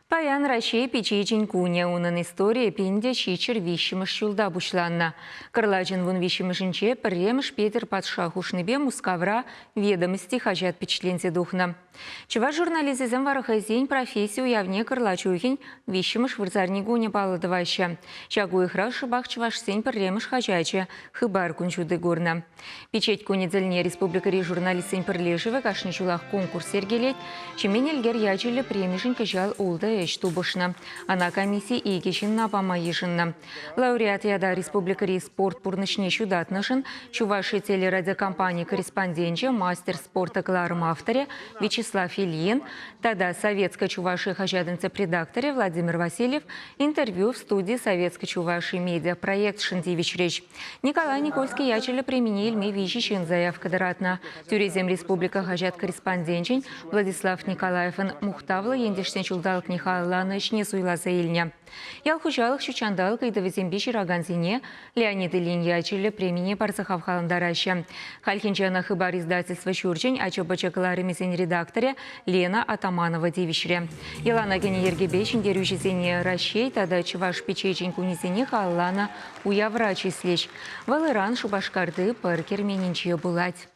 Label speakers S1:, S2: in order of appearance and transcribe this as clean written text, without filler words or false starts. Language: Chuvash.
S1: Паян Раҫҫей пичечӗн кунӗ. Унӑн историйӗ 1703 ҫулта пуҫланнӑ. Кӑрлачӑн вунвиҫҫӗмӗшӗнче пӗрремӗш Петӗр патша хушнипе Мускавра «Ведомости» хаҫат пичетленсе тухнӑ. Чӑваш журналисчӗсем вара хӑйсен професси уявне кӑрлач уйӑхӗн виҫҫӗмӗш вырсарникунӗ паллӑ тӑваҫҫӗ. Ҫак уйӑхра шӑпах чӑвашсен пӗрремӗш хаҫачӗ «Хыпар» кун ҫути курнӑ. Пичет кунӗ тӗлне республикӑри журналистсен пӗрлешӗвӗ кашни ҫулах конкурс йӗркелет. Ҫемен Элкер ячӗллӗ премишӗн кӑҫал ултӑ ӗҫ тупӑшнӑ. Ӑна комисси икӗ ҫынна пама йышӑннӑ. Лауреат ята республикӑри спорт пурнӑҫне ҫутатнӑшӑн Чуваши телерадиокомпани корреспонденчӗ, мастер спорта кӑларӑм авторӗ Вячеслав Ильин тата Советская Чувашия хаҫатӑн тӗп редакторӗ Владимир Васильев интервью в студии Советской Чувашии медиапроектшӑн тивӗҫрӗҫ. Николай Никольский ячӗллӗ премине илме виҫӗ ҫын заявка тӑратнӑ. Тӳресем республика хаҫат корреспонденчӗн Владислав Николаевӑн мухтавлӑ ентешсен ҫулталӑкне халалланӑ ӗҫне суйласа илнӗ. Ял хуҫалӑх ҫутҫанталӑк ыйтӑвӗсемпе ҫыракансене Леонид Ильин ячӗллӗ премине парса хавхалантараҫҫӗ. Хальхинче ӑна Хыпар издательство ҫурчӗн ача-пӑча кӑларӑмӗсен редакторӗ Лена Атаманова тивӗҫрӗ. Йӑлана кӗнӗ йӗркепе ҫӗнтерӳҫӗсене Раҫҫей тата Чӑваш пичечӗн кунӗсене халалланӑ Уявра чыслӗҫ. Вӑл ыран Шупашкарти пӑр керменӗнче пулать.